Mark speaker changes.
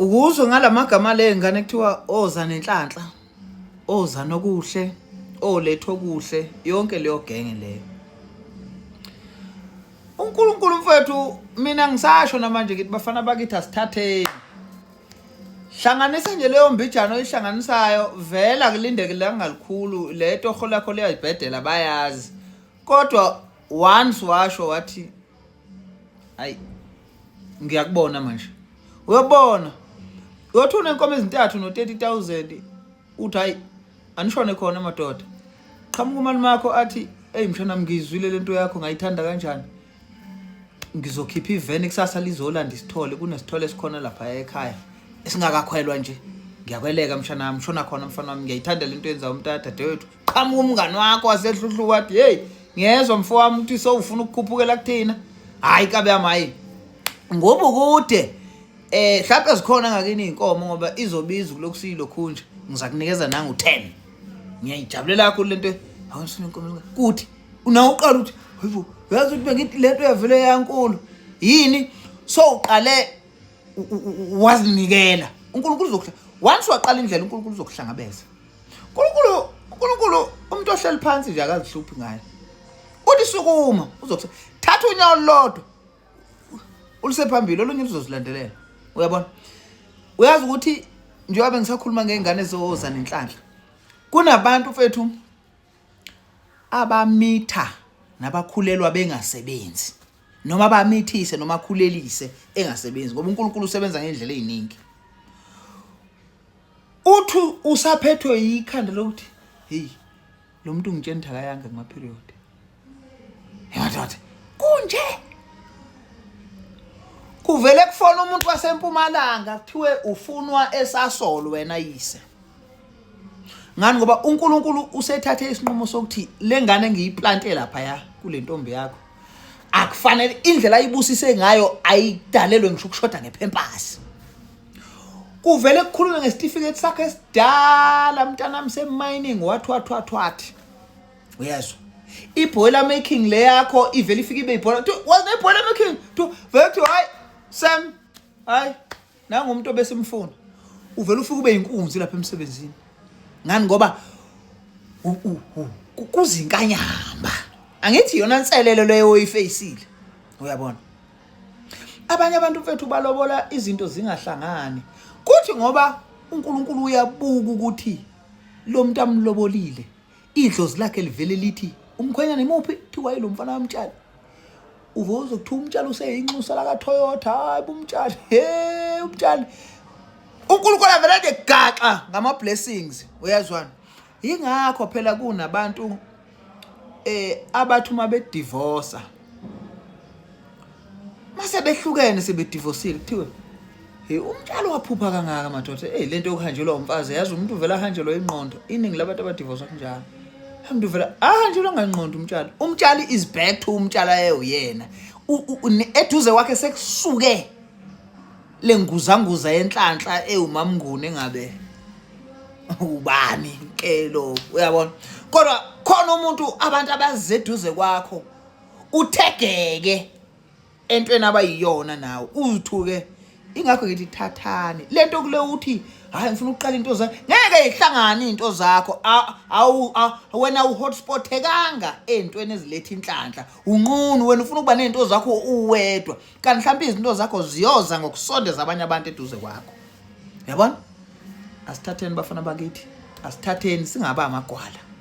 Speaker 1: Ukuzwe ngalamagama le ngane kuthiwa oza nenhlanhla, oza nokuhle, oletha okuhle, yonke leyo genge leyo. UNkulunkulu mfethu mina ngisasho namanje ngithi bafana bakithi asithatheni. Hlanganisa nje leyo mbijana oyihlanganisayo vela kulindeke langalikhulu le torho lakho liyayibhedela bayazi. Kodwa once washo wathi ayi ngiyakubona manje uyobona uyothi unenkomo ezintathu no-30 000 uthi hayi anishone khona madoda qhamuka umalume wakho athi eyi mshana ngizwile lento yakho ngayithanda kanjani ngizokhipha iveni kusasa lizolanda isithole kunesithole esikhona lapha ekhaya esingakakhwelwa nje ngiyakweleka mshana wami shona khona mfana wami ngiyayithanda lento yenza umntana dadewethu qhamuka umngani wakho waseHluhlu wathi hey ngiyezwa mfo wami ukuthi sowufuna ukukhuphukela kuthina hayi kabe yami hayi ngoba ukude eh mhlawumbe zikhona ngakini izinkomo ngoba izobiza kulokhu siyilokhunje ngizakunikeza nangu 10 ngiyayijabulela kakhulu lento awusina inkomo kuthi unawo uqala ukuthi hayibo uyazi ukuthi bengithi lento yavele yankulu yini so uqale wazinikela uNkulunkulu uzokuhla once waqala indlela uNkulunkulu uzokuhlangabeza uNkulunkulu uNkulunkulu umuntu ohleli phansi nje akazihluphi ngaye uthi sukuma uzokuthi thatha unyawo lodwa ulusephambili olunye luzozilandelela uyabona uyazi ukuthi njengoba ngisakhuluma ngey'ngane zoza nenhlanhla kunabantu mfethu abamitha nabakhulelwa bengasebenzi noma bamithise noma akhulelise engasebenzi ngoba uNkulunkulu usebenza ngendlela eziningi uthi usaphethwe yikhanda lokuthi hey lo muntu ngitshela ukuthi akayanga kuma period madoda kunje kuvele kufona umuntu wasempumalanga kuthiwe ufunwa esasolo wena yise ngani ngoba uNkulunkulu usethathe isinqumo sokuthi lengane ngiyiplante lapha ya kule ntombi yakho akufanele indlela ayibusise ngayo ayidalelwe ngisho ukushoda ngephempasi kuvele kukhulunywe ngesitifiketi sakho esidala mntanami se-mining wathi wathi wathi wathi uyezwa i-boiler making le yakho ivele ifike ibe ibhola ne-boiler making to vele kuthiwa hayi Sam hayi nangumuntu obesimfuna uvele ufike ube inkunzi lapha emsebenzini ngani ngoba kuzinkanyamba angithi yona nselelo leyo oyifeyisile uyabona abanye abantu mfethu balobola izinto zingahlangani kuthi ngoba uNkulunkulu uyabuka ukuthi lo muntu amlobolile idlozi lakhe livele lithi umkhwenyana imuphi kuthiwa yilo mfana wamtshali uve uzokuthiwa umtshali useyinxusa lakaToyota hayi bumtshali he umtshali uNkulunkulu avele nje gaxa ngama blessings uyazwana yingakho phela kunabantu eh abathi uma bedivorce mase behlukene sebedivosile kuthiwe hey umtshalo waphupha kangaka madoda hey lento yokuhanjelwa umfazi yazi umuntu uvela ahanjelwa ingqondo iningi labantu abadivosa kunjalo umuntu uvela ahanjelwa ngangqondo umtshalo umtshali is back to umtshali ayewuyena eduze kwakhe sekusuke lenguzanguza yenhlanhla ewumamnguni engabe ubani ke lo uyabona kodwa khona umuntu abantu abazeduze kwakho uthegeke entweni abayiyona nawe uzithuke ingakho ngithi thathani lento kule uthi hayi ngifuna ukuqala into zakho ngeke ihlangane into zakho awu wena uhotspot-ekanga entweni eziletha inhlanhla unqunu wena ufuna ukuba nezinto zakho uwedwa kanti mhlawumbe izinto zakho ziyoza ngokusondeza abanye abantu eduze kwakho yabona asithatheni bafana bakithi asithatheni singaba amagwala.